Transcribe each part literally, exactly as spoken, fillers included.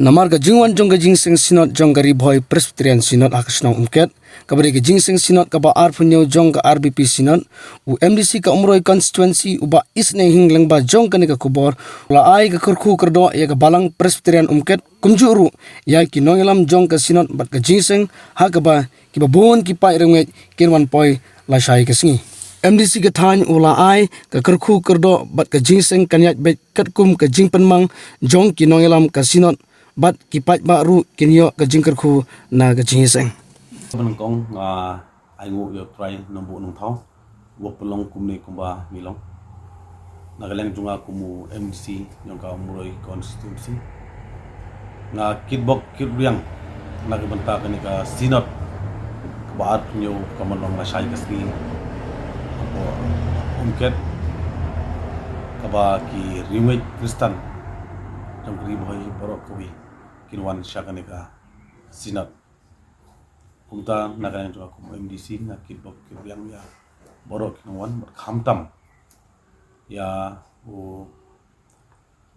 Namar ka jingwan jong ka Jingseng Synod jong ka Ri Bhoi Presbyterian Synod ha ka shnong Umket, kaba dei ka Jingseng Synod kaba arphew hynñiew jong ka R B P Synod, u M D C ka Umroi Constituency u Bah Isneng Hing Lyngba jong kane ka khubor, u la ai ka kyrkhu kyrdoh ïa ka Balang Presbyterian Umket, kumjuh ruh ïa ki nongïalam jong ka Synod bad ka Jingseng, ha kaba kiba bun ki paid riewngeit kin wan poi lashai ka sngi. M D C ka thaiñ u la ai ka kyrkhu kyrdoh bad ka Jingseng kan ïaid beit katkum ka jingpynmang jong ki nongïalam ka Synod bad ki paidbah ruh kin ïoh ka jingkyrkhu na ka Jingseng. Banyngkong, ah, ai nguh ïa u Trai Nongbuh Nongthaw, wa pynlong kumne kumba ngi long. Na ka liang jong nga kum u M D C jong ka Umroi Constituency, nga kitbok kitriang na ka bynta kane ka Synod kaba arphew hynñiew kaba long lashai ka sngi hapoh Umket, kaba ki riewngeit Khristan jong ka Ri Bhoi baroh kawei kin wan sha kane ka Synod. Kumta na ka liang jong nga kum M D C nga kitbok kitriang ïa baroh ki nongwan bad khamtam ïa u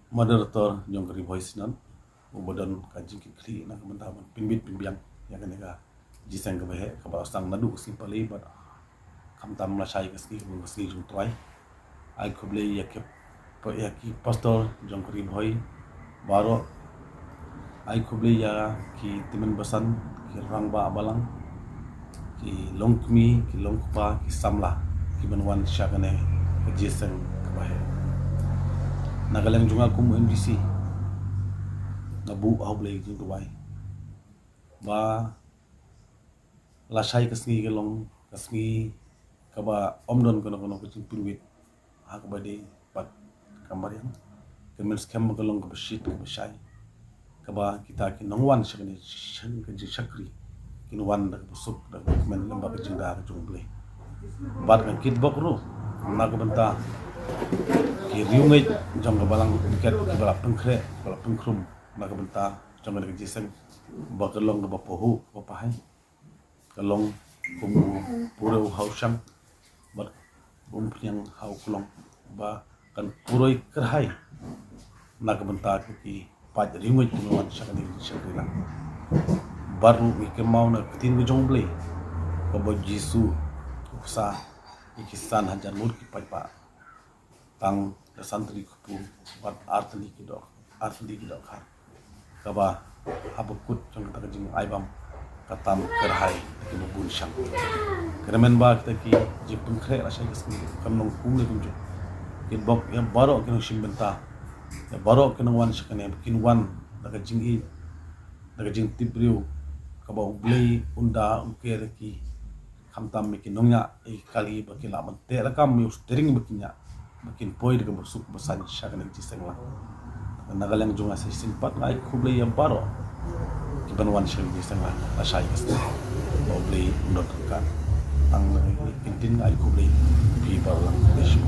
Moderator jong ka Ri Bhoi Synod, uba don ka jingkitkhlieh na ka bynta ban pynbit pynbiang ïa kane ka Jingseng kaba heh, kaba la sdang naduh ka sngi Palei bad khamtam lashai ka sngi, ka sngi jong u Trai. Ai khublei ïa ki, ïa ki pastor jong ka Ri Bhoi baroh. Ai khublei ïa ki tymmen basan, ki rangbah balang, ki longkmie, ki longkpa, ki samla kiban wan sha kane ka Jingseng kaba heh. Na ka liang jong nga kum M D C, nga buh ha U Blei ka jingduwai ba lashai ka sngi ka long ka sngi kaba ym don kano kano ka jingpynwit ha kaba dei bad ka mariang. Ka mynskhem ba ka long kaba shit kaba shai, kaba kita ki nongwan sha kane, sha ka jingshakri kin wan da kaba suk, da kaba kmen lem bad ka jingda ka jong U Blei. Bad nga kitbok ruh na ka bynta ki riewngeit jong ka Balang Umket kiba la pynkhreh, kiba la pynkhrum na ka bynta jong kane ka Jingseng, ba ka long kaba pahuh kaba pahai. Ka long kum u puroi ha u shang bad umphniang ha u klong, ba kan puroi kyrhai na ka bynta ki paid riewngeit kiba wan sha kane ka shakri lang. Bad ruh ngi kynmaw na ka ktien ka jong U Blei, kaba U Jisu u ksa ïa ki san hajar ngut ki paidbah tang da san tylli ki kpu bad ar tylli ki doh, ar tylli ki dohkha, kaba haba kut jong kata ka jingai bam ka tam kyrhai da kiba bun shang. Kyrmen ba kita ki jingpynkhreh lashai ka sngi kan long kumne kumjuh. Kitbok ïa baroh ki nongshim bynta, ïa baroh ki nongwan sha kane, ba kin wan da ka jingïeit, da ka jingtip briew, kaba U Blei un da un ker ïa ki, khamtam ïa ki nongñiah ïa ki kali, ba kin lah ban teh lakam ïa u steering ba kin ñiah, ba kin poi da kaba suk ba saiñ sha kane ka Jingseng lang. Na ka liang jong nga sa shisien pat nga ai khublei ïa baroh kiban wan sha kane ka Jingseng lang lashai ka sngi. Ba U Blei un don ryngkat. Tang na ka ktien nga ai khublei ïa phi baroh lang. Khublei shibun.